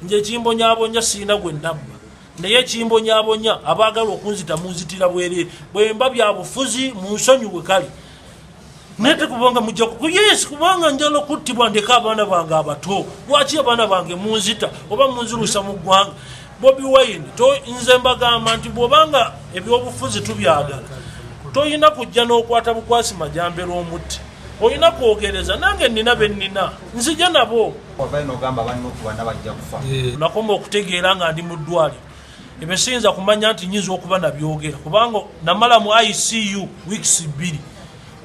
Nje ekimbonyabonya sirina gwe nabba, naye ekimbonyabonya abaagala okunzita munzitira bwerere. Bwemba byabufuzi munsonyiwe, kale naye tekubanga mujja, yes, kubanga njala okuttibwa ndeka abaana bange abato. Lwaki abaana bange munzita oba munzirusa mu ggwanga? Bobi Wine, nze mbagamba nti bwobanga ebyobufuzi tubyagala, toyina kujja n'okwata bukwasi majambero omutti, olina kwogereza nange. Nina bennina, nzija nabo. Nakoma okutegeera nga ndi mu ddwaliro. Ebyo siyinza kumanya nti nyinza okuba nabyogera, kubanga namala mu ICU weeks 2.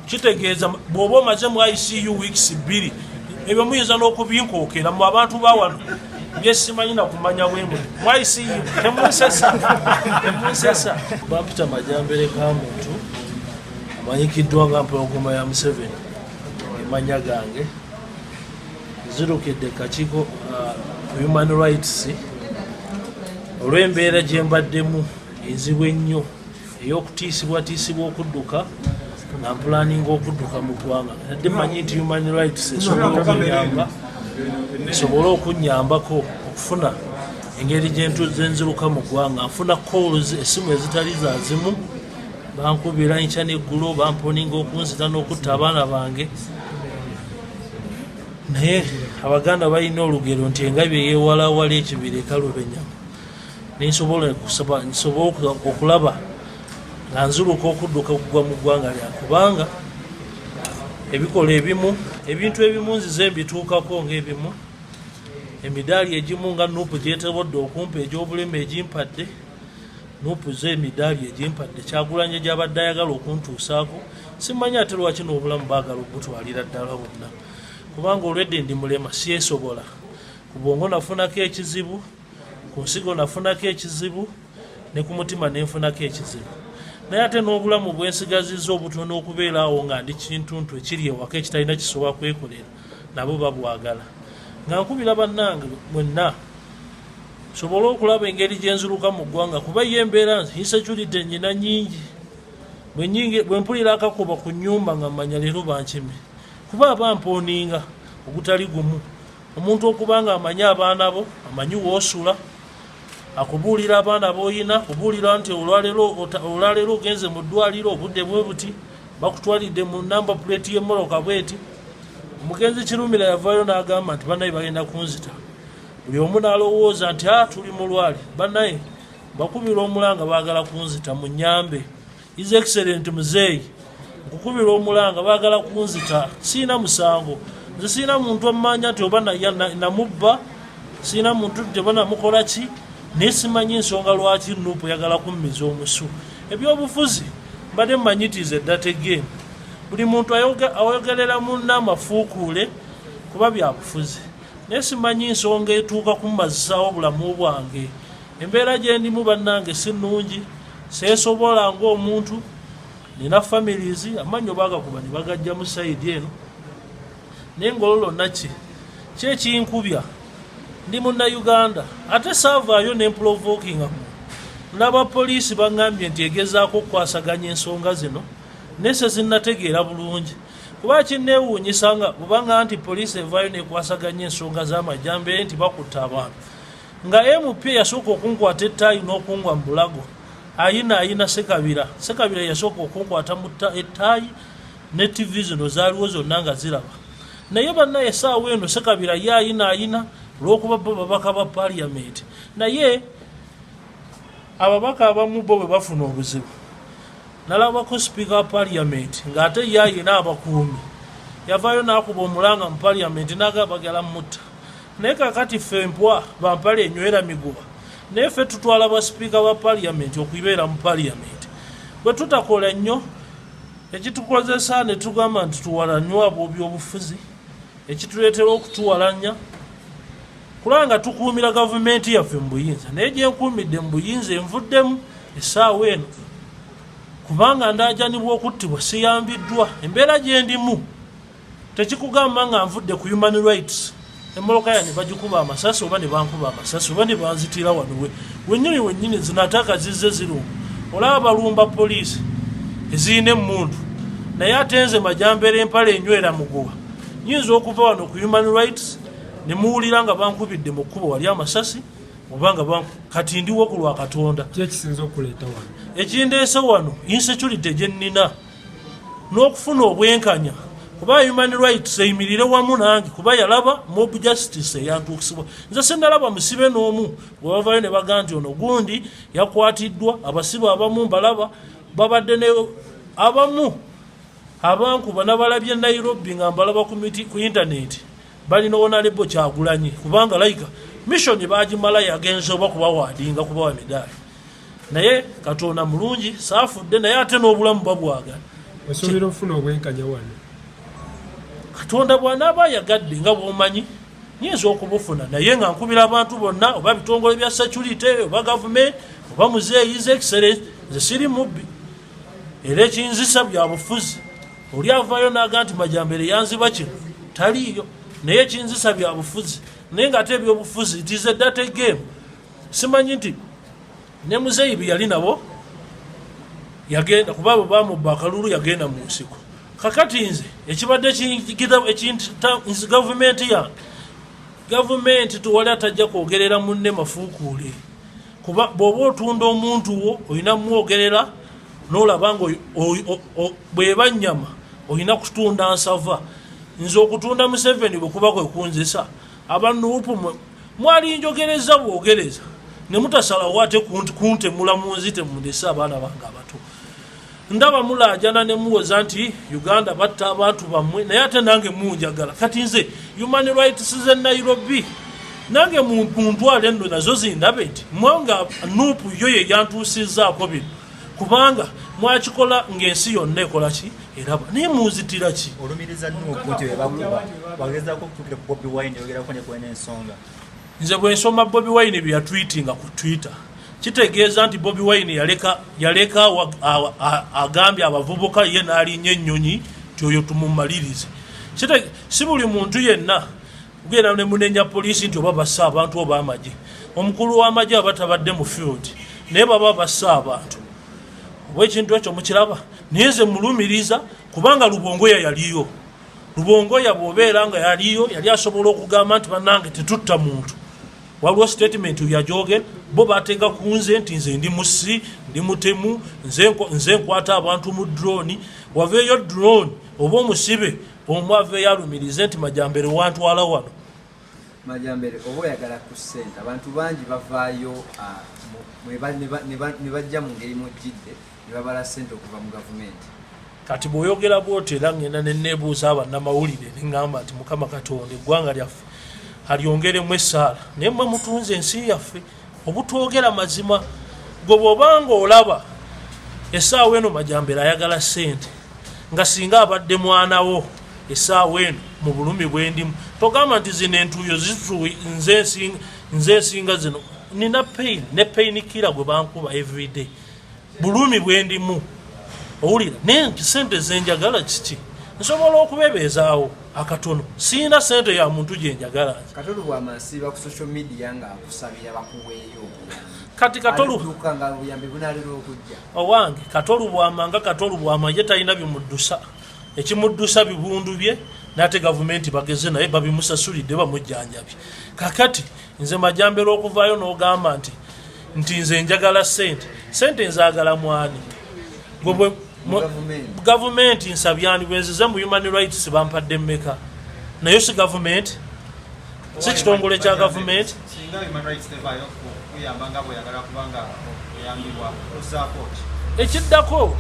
Kitegeeza bw'oba omaze mu ICU weeks 2, ebyo muyinza n'okubinkookera mu abantu bawano byesimanyi nakumanya bwemu mu ICU. Temunsesa, temunsesa. Bampita Majambere ka muntu amanyikiddwa nga Mpologoma ya Museveni, emanya gange. Nzirukidde kakiiko human rights olw'embeera gye mbaddemu enzibu ennyo ey'okutiisibwatiisibwa okudduka, nga mpulaninga okudduka mu ggwanga. Nadde mmanyi nti human rights esobola okunyamba, esobole okunyambako okufuna engeri gyenziruka mu ggwanga. Nfuna calls, essimu ezitali zazimu, bankubira nkya neggulo, bamponinga okunzita n'okutta abaana bange. Naye Abaganda balina olugero nti engabi eyewalawala ekibira ekaluba ennyama. Nensobola okulaba nga nziruka okudduka okugwa mu ggwanga lyange, kubanga ebikola ebimu, ebintu ebimu nzize mbituukako, ngaebimu emidaali egimu nga NUP gyetebodde okumpa egy'obulema, egimpadde NUP zo emidaali egimpadde Kyagulanye gyabadde ayagala okuntuusaako. Simanyi ate lwaki n'obulamu baagala okubutwalira ddala bwonna, kubanga olwedde ndi mulema, syesobola. Ku bwongo nafunako ekizibu, ku nsigo nafunako ekizibu, ne ku mutima nenfunako ekizibu. Naye ate n'obulamu bwensigazizza obutono okubeera awo nga ndi kintuntu ekiri ewaka ekitalina kisobola kwekolera, nabo babwagala. Nga nkubira bannange mwenna sobole okulaba engeri gyenziruka mu ggwanga, kuba ye embeera insecurity nyina nyingi. Bwe mpulira akakuba ku nnyumba nga mmanya leero bankime, kuba aba mpooninga ogutali gumu. Omuntu okuba nga amanyi abaana bo, amanyi woosula, akubuulira abaana b'oyina, kubuulira nti olwaleero ogenze mu ddwaliro obudde bwe buti, bakutwalidde mu namba plate y'emmoloka bweti. Omugenzi Kirumira yavaayo n'agamba nti bannaye bagenda kunzita, buli omu n'alowooza nti a tuli mulwali. Bannaye bakubira omulanga, baagala kunzita, mu nyambe. His Excellent Muzeeyi, nkukubira omulanga, baagala kunzita, siina musango. Nze siina muntu amanya nti oba namubba, siina muntu nti oba namukola ki, naye simanyi ensonga lwaki NUP oyagala kummiza omusu. Ebyobufuzi mbadde mmanyi it is a dirty game, buli muntu ayogerera munna amafuukuule kuba byabufuzi, naye simanyi nsonga etuuka kummazisaawo obulamu bwange. Embeera gye ndimu bannange si nnungi, seesobola ng'omuntu. Nina families, amannyo baagakuba ne bagajjamu side eno, naye ng'olwo lwonna ki kyekinkubya? Ndi Munnayuganda, ate saavaayo nemprovokinga mu ndaba poliisi. Baŋŋambye nti egezaako okukwasaganya ensonga zino, naye se zinnategeera bulungi, kuba kinneewuunyisa nga bwebanga nti poliisi evaayo nekwasaganya ensonga z'amajjambere nti bakutta abantu, nga MP yasooka okunkwata ettaayi n'okungwa mu bulago ayina ayina Sekabira. Sekabira yasooka okunkwata mu ettaayi, ne TV zino zaaliwo zonna nga ziraba. Naye bannaye essaawa eno Sekabira ye ayina ayina olw'okuba bo babaka ba Parliament, naye ababaka abamu bo bwe bafuna obuzibu, nalabako sipiika wa Parliament ng'ate ye ayina abakuumi, yavaayo n'akuba omulanga mu Parliament n'agaba bagala mutta. Naye kakati ffe mpwa bampale enywera miguwa, naye ffe tutwala ba sipiika ba Parliament okubeera mu Parliament bwe tutakola nnyo ekitukozesa ne tugamba nti tuwalanywa ab'obyobufuzi. Ekituleetera okutuwalanya kulaba nga tukuumira gavumenti yaffe mu buyinza, naye gyenkuumidde mu buyinza envuddemu essaawa eno, kubanga ndaajanibwa okuttibwa, siyambiddwa. Embeera gye ndimu tekikugamba nga nvudde ku human rights, emmoloka yange bagikuba amasasi oba ne bankuba amasasi oba ne banzitira wano we wennyini wennyini. Zino attack zizze zirumba, olaba balumba poliisi ezirina emmundu, naye ate nze Majambere empale enywera muguwa nyinza okuva wano ku human rights. Ne muwulira nga bankubidde mu kkubo wali amasasi obanga kati ndiwo ku lwa Katonda. Ki ekisinza okuleeta wano? Ekindeese wano insecurity gye nnina n'okufuna obwenkanya, kuba human rights eyimirire wamu nange, kuba yalaba mob justice eyantuukisibwa. Nze sinalaba musibe n'omu bwe bavayo ne baga nti ono gundi yakwatiddwa. Abasibe abamu mbalaba babadde ne abamu abankuba nabalabye Nairobi nga mbalaba ku miti ku intaneti balina Honorable Kyagulanyi, kubanga like mission bagimala yagenze oba kubawadinga kubawa midaali, naye Katonda mulungi saafudde, naye ate n'obulamu babwagala. Osuubira okufuna obwenkanya wano? Katonda bw'anaaba ayagadde, nga bw'omanyi nyinza okubufuna, naye nga nkubira abantu bonna oba bitongole bya security oba gavumenti oba muzeeyi His Excellence, nze siri mubbi era ekinzisa bya bufuzi. Oli avaayo n'aga nti Majambere yanziba kino, taliiyo, naye ekinzisa bya bufuzi, naye ngaate ebyobufuzi, it is a dirty game. Simanyi nti ne muzeeyi bye yali nabo yagenda kuba bwe bamubba akalulu yagenda mu nsiko. Kakati nze ekibadde ekinta gavumenti yange, gavumenti tewali atajja kwogerera munne mafuukuule, kuba bw'oba otunda omuntu wo olina mwogerera n'olaba nga bw'eba nnyama olina kutunda nsava. Nze okutunda Museveni bwe kuba kwe kunzisa, aba NUP mwali njogereza bwogereza ne mutasalawo ate kuntemula munzite mundese abaana bange abato. Ndaba mulaajana ne muwoza nti Uganda batta abantu bammwe, naye ate nange munjagala. Kati nze human rights ze Nairobi nange muntwale nno nazo zindabe nti mwe nga NUP yo ye yantuusizzaako bino, kubanga mwakikola ng'ensi yonna ekola ki eraba, naye munzitira ki? Olumiriza NUP nti bebakuba, wagezaako okutuukira ku Bobi Wine oyogerako ne kwena ensonga? Nze bwe nsoma Bobi Wine bye yatweetinga ku Twitter, kitegeeza nti Bobi Wine yaleka agambye abavubuka ye n'alinnya ennyonyi nti oyo tumumalirize. Si buli muntu yenna kugenda ne munenya poliisi nti oba bassa abantu oba amagye. Omukulu w'amagye aba tabadde mu field, naye baba bassa abantu oba ekintu ekyo mukiraba. Naye nze mulumiriza kubanga Lubongoya yaliyo. Lubongoya bw'obeera nga yaliyo yali asobola okugamba nti bannange tetutta muntu. Waliwo statement yajoge bo bateeka ku nze nti nze ndi musi, ndi mutemu, nze nkwata abantu mu drone. Waveeyo drone oba omusibe omu aveeyo alumirize nti Majambere wantwala wano. Majambere, oba oyagala ku ssente, abantu bangi bavaayo ne bajja mu ngeri mujjidde ne babala ssente okuva mu gavumenti. Kati bw'oyogera bw'otyo era ngenda ne neebuuza abannamawulire ne ŋŋamba nti Mukama Katonda eggwanga lyaffe alyongeremu essaala, naye mmwe mutunze ensi yaffe obutwogera mazima. Gwe bw'obanga olaba essaawa eno Majambere ayagala ssente, nga singa abadde mwana wo essaawa eno mu bulumi bwendimu, togamba nti zino entuuyo nze nsinga zino. Nina pain ne pain killer gwe bankuba everyday, bulumi bwendimu owulira, naye nti sente zenjagala kiki nsobola okubebeezaawo akatono, siina sente ya muntu gyenjagala nze. Kato Lubwama asiiba ku social media ng'akusabira bakuweeyo obuyambi. Kati Katolu Alidduka nga obuyambi bunaatera okujja. Owange Kato Lubwama nga Kato Lubwama ye talina bimuddusa, ekimuddusa bibundu bye, n'ate gavumenti bageze naye babimusasulidde bamujjanjabi. Kakati nze Majambere okuvaayo n'ogamba nti nze njagala sente, sente nzaagala mwani? Gavumenti nsabyani? Bwenzize mu human rights bampadde mmeka? Naye si gavumenti, si kitongole kya gavumenti. Singa human rights tevaayo kuyamba nga bweyagala kubanga oyambibwa, ozaako ki? Ekiddako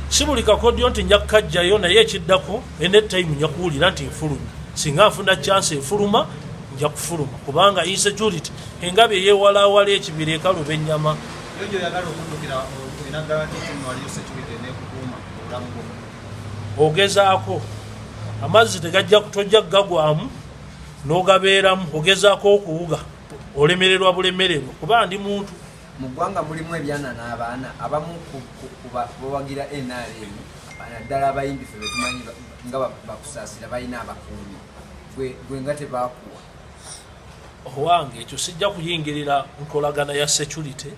si buli kakodyo nti nja kukajjayo, naye ekiddako anytime nja kuwulira nti nfulumye. Singa nfuna chance efuluma nja kufuluma, kubanga insecurity engabi eyewalawala ekibira ekaluba ennyama. Yo gyoyagala okuddukira olina guarantee nti nno waliyo security enekukuuma obulamu bwo? Ogezaako, amazzi tegajja tojja kugagwamu n'ogabeeramu, ogezaako okuwuga olemererwa bulemererwa, kuba ndi muntu. Mu ggwanga mulimu ebyana n'abaana abamu bawagira NRM, naddala abayimbi ffe betumanyi nga bakusaasira balina abakuumi, gwe nga tebakuwa? Owange ekyo sijja kuyingirira nkolagana ya security,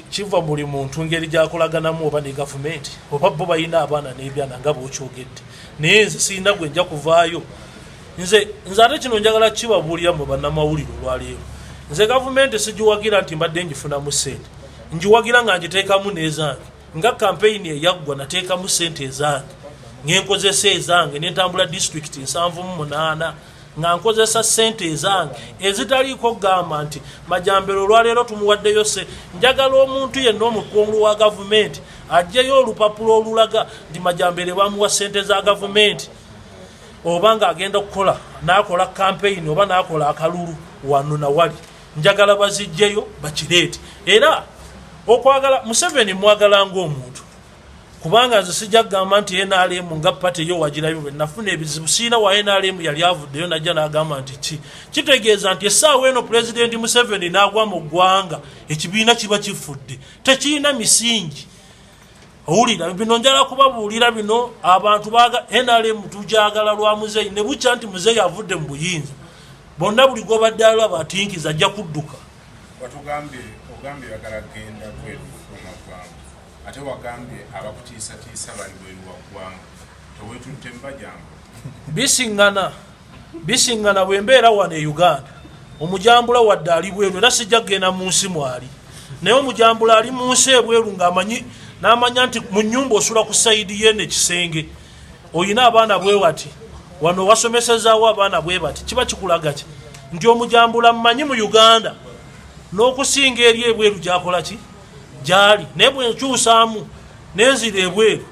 kiva buli muntu ngeri gyakolaganamu oba ne gavumenti oba bo balina abaana n'ebyana nga bwokyogedde, naye nze sirina gwe nja kuvaayo. Nze ate kino njagala kibabuulira mwe bannamawulire olwaleero. Nze gavumenti sigiwagira nti mbadde ngifunamu ssente, ngiwagira nga ngiteekamu n'ezange. Nga kampeyini eyaggwa nateekamu ssente ezange, ngenkozesa ezange, nentambula disitulikiti 78 nga nkozesa ssente ezange ezitaliiko kugamba nti Majambere olwaleero tumuwaddeyo se. Njagala omuntu yenna omukungu wa gavumenti aggyeyo olupapula olulaga nti Majambere bamuwa ssente za gavumenti, oba ng'agenda okukola n'akola kampeyini oba n'akola akalulu wano nawali. Njagala bazijjeyo bakireete. Era okwagala Museveni mwagala ng'omuntu, kubanga nze sijja kugamba nti NRM nga pate yo wagirayo. Bwe nafuna ebizibu siina wa NRM yali avuddeyo najja n'agamba nti ki kitegeeza nti essaawa eno Pulezidenti Museveni n'agwa mu ggwanga, ekibiina kiba kifudde, tekirina misingi. Owulira bino, njala kubabuulira bino. Abantu baga NRM tujagala lwa muzeeyi, ne bukya nti muzeeyi avudde mu buyinza, bonna buli gwobadde alaba atinkiza ajja kudduka. Watugambye, ogambye oyagala kugenda bweru kufuluma ggwanga, ate wagambye abakutiisatiisa bali bweru wa ggwanga, teweetutte mubajambo? Bisiŋŋana, bisiŋŋana. Bwe mbeera wano e Uganda, omujambula wadde ali bweru, era sijja kugenda mu nsi mwali, naye omujambula ali mu nsi ebweru ng'amanyi n'amanya nti mu nnyumba osula ku side yeno ekisenge, oyina abaana bwe wati, wano wasomesezaawo abaana bwe bati, kiba kikulaga ki? Nti omujambula mmanyi mu Uganda n'okusinga eri ebweru gyakola ki gyali. Naye bwe nkyusaamu nenzira ebweru,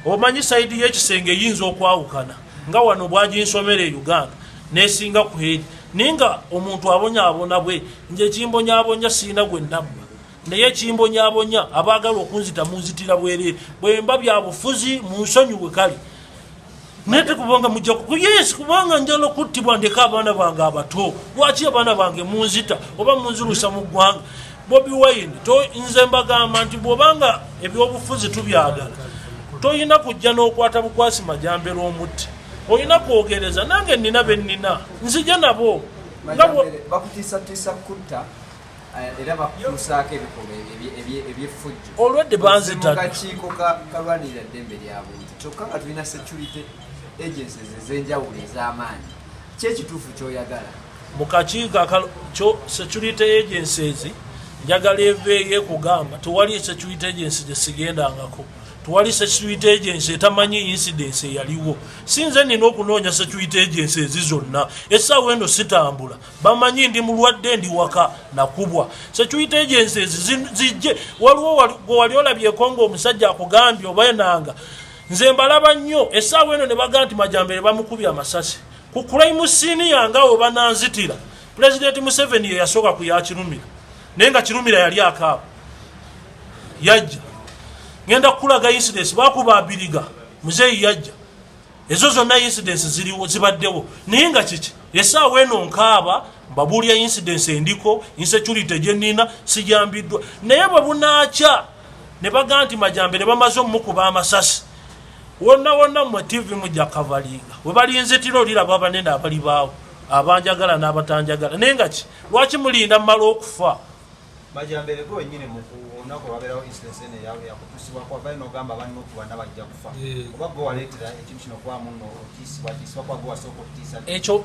omanyi side y'ekisenge eyinza okwawukana nga wano bwaginsomera e Uganda nesinga ku eri. Naye nga omuntu abonyaabona bwe nje ekimbonyaabonya siina gwe nabba, naye ekimbonyaabonya abaagala okunzita munzitira bwereere. Bwemba byabufuzi munsonyiwe, kale naye tekubanga mujja, yes, kubanga njala okuttibwa ndeke abaana bange abato. Lwaki abaana bange munzita oba munzirusa mu ggwanga? Bobi Wine, nze mbagamba nti bwobanga ebyobufuzi tubyagala, toyina kujja n'okwata bukwasi Majambere omutti, olina kwogereza nange. Nina bennina nzija nabo. Bakutiisatiisa kutta era bakutuusaako ebikolwa ebyeffujjo. Olwedde banzita. Kakiiko kalwanirira ddembe lya buntu, kyokka nga tulina security agencies ez'enjawulo ez'amaanyi. Ki ekituufu kyoyagala? Mu kakiiko kyo security agencies, njagala eveeyo ekugamba tewali security agency gye sigendangako, tewali security agency etamanyi incidence eyaliwo. Sinze nina okunoonya security agency ezi zonna. Essaawa eno sitambula, bamanyi ndi mulwadde, ndi waka, nakubwa. Security agencies zijje. Waliwo gwe wali olabyeko nga omusajja akugambye oba enanga nze mbalaba nnyo essaawa eno ne bagaa nti Majambere bamukubye amasasi ku crime scene yange, awo bananzitira. Pulezidenti Museveni ye yasooka ku yakirumira, naye nga Kirumira yali akaaba yajja. Ngenda kukulaga incidents, bakuba Abiriga, muzeeyi yajja. Ezo zonna incidents ziriwo, zibaddewo, naye nga kiki? Essaawa eno nkaaba mbabuulya incidents endiko insecurity gyenina, sijambiddwa. Naye bwe bunaakya ne bagaa nti Majambere bamaze omukuba amasasi, wonna wonna mwe TV mujja kavalinga we balinzitira, oliraba abanene abali baawo abanjagala n'abatanjagala. Naye nga ki? Lwaki mulinda mmala okufa? Majambere, gwe wenyini olunaku lwabeerawo incidence eno yakutuusibwako, wavayo n'ogamba abanna okuba bajja kufa. Oba gwe waleetera ekintu kino okuba muno otiisibwatiisibwa, kuba gwe wasooka okutiisa? Ekyo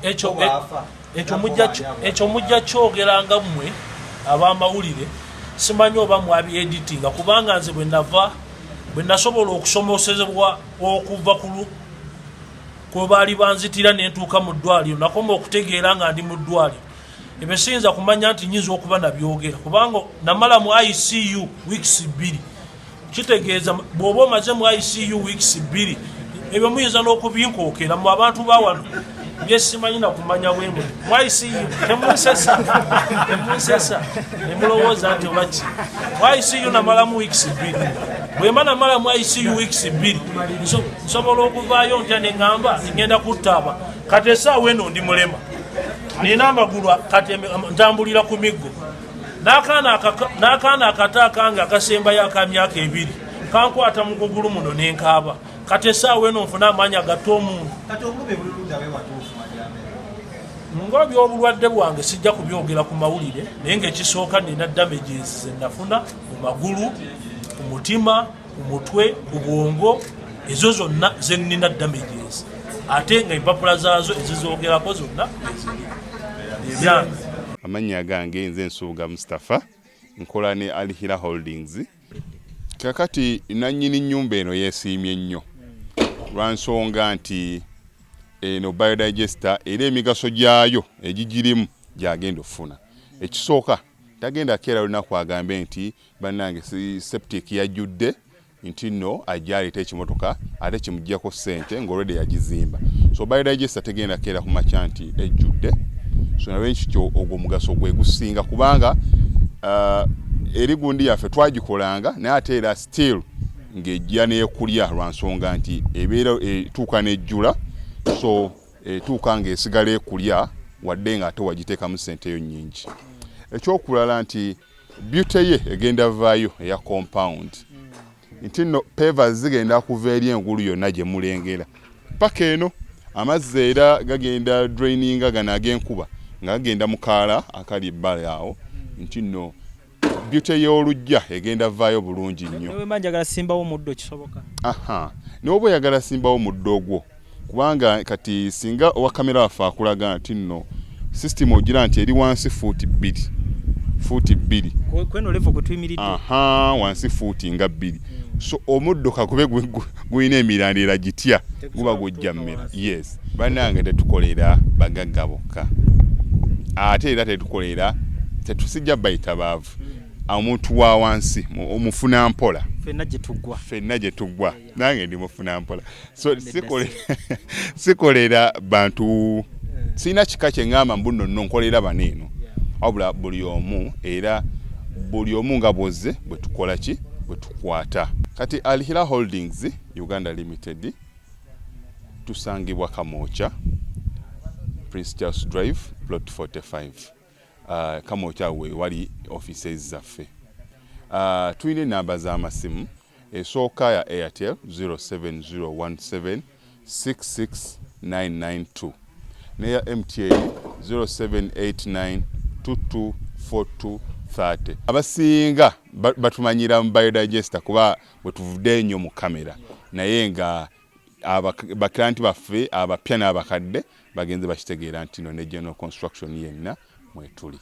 ekyo mujja kyogeranga mmwe ab'amawulire. Simanyi oba mwabyeditinga, kubanga nze bwe nava, bwe nasobola okusomosezebwa okuva ku kwe baali banzitira nentuuka mu ddwaliro, nakoma okutegeera nga ndi mu ddwaliro. Ebyo siyinza kumanya nti nyinza okuba nabyogera, kubanga namala mu ICU weeks 2. Kitegeeza bw'oba omaze mu ICU weeks 2, ebyo muyinza n'okubinkookera mu abantu bawano byesimanyi nakumanya bwemu mu ICU. Temunsesa, temunsesa nemulowooza nti obaki mu ICU namalamu weeks 2. Bwemba namala mu ICU weeks 2, nsobola okuvaayo ntya neŋŋamba ngenda kuttaaba? Kati esaawa eno ndi mulema, nina amagulu kati ntambulira ku miggo. N'akaana akato akange akasembayo aka myaka 2 kankwata mu kugulu muno nenkaaba. Kati esaawa eno nfune amaanyi agatta omuntu? Kati obulumi buli ludda wewatuufu, Majambere? Nga ebyobulwadde bwange sijja kubyogera ku mawulire, naye ngaekisooka nina damages zenafuna mu magulu, ku mutima, ku mutwe, ku bwongo, ezo zonna zenina damages. Ate nga empapula zaazo ezizoogerako zonna eziri ebyange. Amannya gange nze Nsubuga Mustapha, nkola ne Alhira Holdings. Kakati nannyini nnyumba eno yeesiimye nnyo lwa nsonga nti eno biodigester era emigaso gyayo egigirimu gyagenda okufuna. Ekisooka, tagenda keera lunaku agambe nti bannange septic yajjudde, nti nno ajja aleeta ekimotoka ate kimuggyako ssente ng'olwedde yagizimba. So biodigester tegenda keera ku makya nti ejjudde. So nalwekityo ogwo omugaso gwe gusinga, kubanga eri gundi yaffe twagikolanga naye ate era still ng'ejja n'ekulya lwa nsonga nti ebeera etuuka n'ejjula. So etuuka ng'esigala ekulya wadde nga ate wagiteekamu ssente yo nnyingi. Ekyokulala nti beauty ye egenda vaayo eya compound, nti nno pavers zigenda kuva eri engulu yonna gye mulengera paka eno. Amazzi era gagenda draininga gano ag'enkuba nga gagenda mu kaala akali ebbali awo, nti nno beauty y'oluggya egenda vaayo bulungi nnyo. Newemba njagala simbawo omuddo, kisoboka? Aha, n'oba oyagala simbawo muddo ogwo, kubanga kati singa owa kamera waffe akulaga nti nno system ogira nti eri wansi fuuti 2, fuuti 2. Kweno level kwe tuyimiridde. Aha, wansi fuuti nga 2. So omuddo kakube gulina emirandira gitya, guba gujja mmera. Yes, bannange, tetukolera bagagga bokka, ate era tetukolera, tetusijja bayita baavu. Omuntu wa wansi omufuna mpola. Ffenna gye tuggwa. Ffenna gye tuggwa, nange ndi mufuna mpola. So sikolera bantu, sirina kika kye ŋŋamba mbu nno nno nkolera bano eno, wabula buli omu, era buli omu nga bwozze bwe tukola ki, bwe tukwata. Kati Alhira Holdings Uganda Limited tusangibwa Kamwokya, Prince Charles Drive, plot 45. Kamwokya we wali offices zaffe. Tulina enamba z'amasimu. Esooka ya Airtel 07017 66992, neya MTN 0789 224230. Abasinga batumanyira mu biodigester kuba bwe tuvudde ennyo mu kamera, naye nga baklienti baffe abapya n'abakadde bagenze bakitegeera nti no ne general construction yenna mwetuli.